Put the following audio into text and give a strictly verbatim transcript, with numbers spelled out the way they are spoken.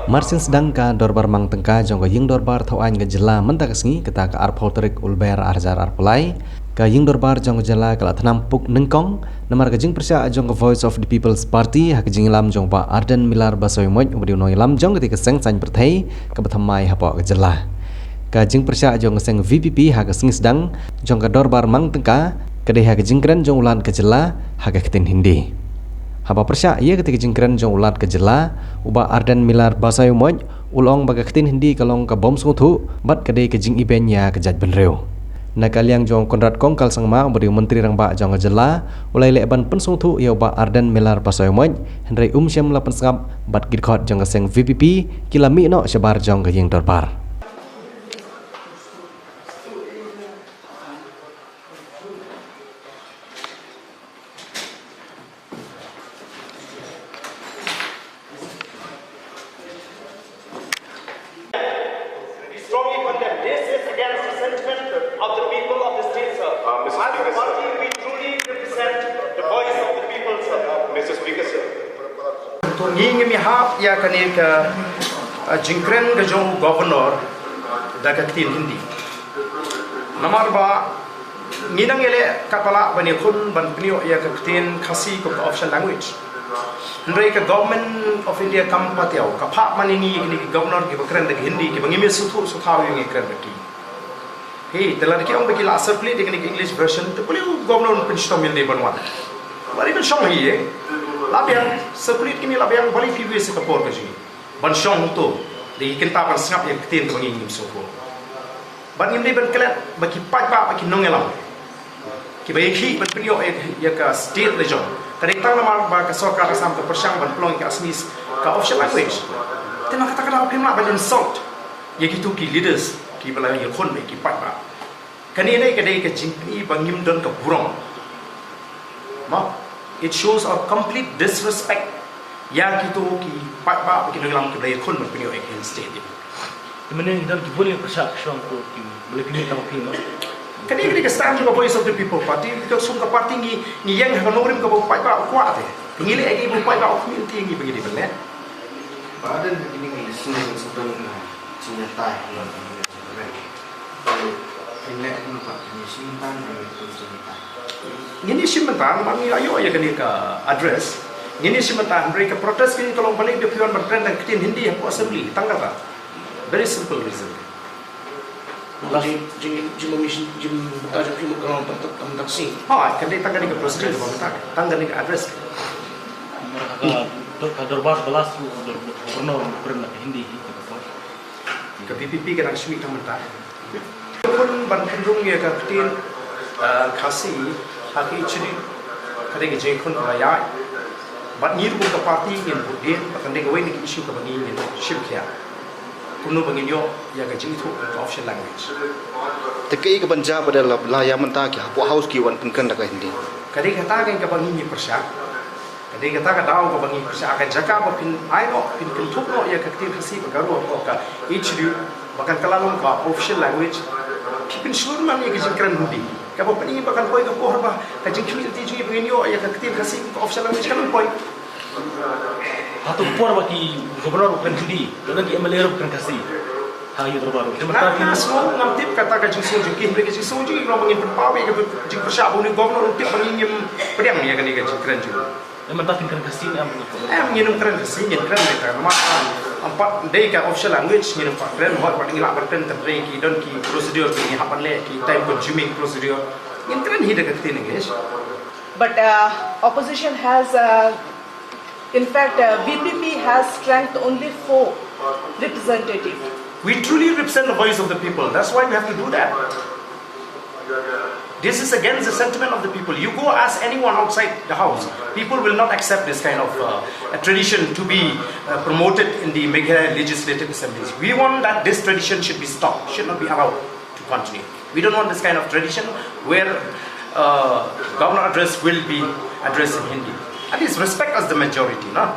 Marsien sdang ka dorbar mang tyngka jong ka ïing dorbar thaw aiñ ka jylla mynta ka sngi, kata ka arphew tarik u Lber ar hajar arphew lai. Ka ïing dorbar jong ka jylla ka la thnam puk nyngkong namar ka jingpyrshah jong ka Voice of the People's Party ha ka jingïalam jong Bah Ardent Miller Basaiawmoit, uba dei u nongïalam jong katei ka seng saiñ pyrthei kaba thymmai hapoh ka jylla. Ka jingpyrshah jong ka seng V P P ha ka sngi sdang jong ka dorbar mang tyngka ka dei ha ka jingkren jong u Lat ka jylla ha ka ktien Hindi. Haba pyrshah ïa katei ka jingkren jong u Lat ka jylla, u Bah Ardent Miller Basaiawmoit u la ong ba ka ktien Hindi ka long ka bym sngewthuh bad ka dei ka jingibeiñ ïa ka jaitbynriew. Na ka liang jong u Conrad Kongkal Sangma, uba dei u Myntri Rangbah jong ka jylla, u la ïaleh ban pynsngewthuh ïa u Bah Ardent Miller Basaiawmoit, hynrei um shym la pynsngap bad ki dkhot jong ka seng V P P ki la mih noh shabar jong ka ïing dorbar. We strongly condemn. This is against the sentiment of the people of the state, sir. Uh, Mister As a Speaker, sir. Party, we truly represent the voice of the people, sir. Mister Speaker, sir. To ngi ngim ïahap ïa kane ka, uh, jingkren ka jong u Governor da ka ktien Hindi. Namar ba ngi nang ïaleh katba lah ban ïakhun ban pynïoh ïa ka ktien Khasi kum ka official language. Hynrei ka Government of India kam patiaw, ka phah man ïa ngi kine ki Governor kiba kren da ka Hindi, kiba ngim ïa sngewthuh sngewthaw ïa ngi kren da ki. Hei, te lada ki ong ba ki la circulate ïa kane ka English version, te balei u Governor un pynshitom ïalade ban wan? Balei ban shong hi ïa? La biang, circulate kine la biang, balei phi waste ïa ka por ka jong ngi ban shong hangto? Dei ki kynta ban sngap ïa ka ktien kaba ngi ngim sngewthuh. Bad ngim dei ban klet ba ki paidbah, ba ki nongïalam kiba ïakhih ban pynïoh ïa, ïa ka state la jong. Ka dei tang namar ba ka sorkar Assam ka pyrshang ban pynlong ïa ka Assamese ka official language. Te na kata ka daw phim lah ban insult ïa kito ki leaders kiba la ïakhun ïa ki paidbah. Kane dei ka dei ka jingpyni ba ngim don ka burom. Ma, it shows a complete disrespect ïa kito ki paidbah, ki nongïalam kiba la ïakhun ban pynïoh ïa ka Hindi state. Te mynne ngi don ki bun ki pyrshah ki shong ko ki, balei phi mih tang phi, ma? Kane, kane ka stand jong ka Voice of the People Party, ka sum ka party ngi, ngi ïeng ha ka nongrim kaba u paidbah u kwah te. Ngi leh ïa kaba u paidbah u khmih, te ngi ba ngi dei ban leh. Ba don ha kine ngi leh sum ka sum ka jingïatai. Ngin ïa shim mynta, namar ngi la ïoh ïa kane ka address. Ngin ïa shim mynta, hynrei ka protest ka long balei da phi wan ban kren da ka ktien Hindi hapoh assembly, tang kata. Very simple reason. Last jing, jing, jing, jing, mynta jong phi mut ka long tang, tang, tang, tang Khasi. Ha, ka dei tang kane ka protest ka ba mynta, tang kane ka address. Ka, ka dorbar ba last u dor-, governor u kren da ka Hindi hi, ka por. Ka V P P ka dang shu mih tang mynta. Khun ban pynrung ïa ka ktien, ah, Khasi ha ka H D, ka dei ka jingkhun kaba ïaid. Bad ngi ruh kum ka party ngin bud dien, bad ka dei kawei na ki issue kaba ngi ngin shim khia. Kumno ba ngin ïoh ïa ka jingithuh ka official language. Te kaei kaban jia ba da la, la ïa mynta ki hapoh House ki wan pynkren da ka Hindi? Ka dei kata ka kaba ngi ngi pyrshah. Ka dei kata ka daw kaba ngi pyrshah, ka jaka ba phin ai noh, phin kynthup noh ïa ka ktien Khasi bad Garo hapoh ka H D, ba kan kylla long ka official language. Phi pynshlur man ïa ka jingkren Hindi. Kaba pyni ba kan poi ka por ba ka jingkhmih lynti jong ngi ba ngin ïoh ïa ka ktien Khasi ka official language kan poi. Hato ka por ba ki governor u kren Hindi, lada ki M L A ruh u kren Khasi ha ïing dorbar ruh? Te mynta ki, nga sngew ngam tip kata ka jingsngew jong ki, hynrei ka jingsngew jong ngi long ba ngin pynpaw ïa ka jingpyrshah ba une u governor un tip ba ngi ngim pdiang ïa kane ka jingkren jong ngi. Te mynta phin kren Khasi ne em? Em, ngin ym kren Khasi, ngin kren beit namar ym pat dei ka official language, ngin ym pat kren, hooid wat ngi lah ban kren hynrei ki don ki procedure ki ngi hap ban leh, ki time consuming procedure. Ngin kren hi da ka ktien English. But, uh, opposition has, uh, in fact, uh, V P P has strength only four representative. We truly represent the voice of the people. That's why we have to do that. This is against the sentiment of the people. You go ask anyone outside the house, people will not accept this kind of, uh, a tradition to be, uh, promoted in the Meghalaya Legislative Assemblies. We want that this tradition should be stopped, should not be allowed to continue. We don't want this kind of tradition where, uh, governor address will be addressed in Hindi. At least respect us the majority, no?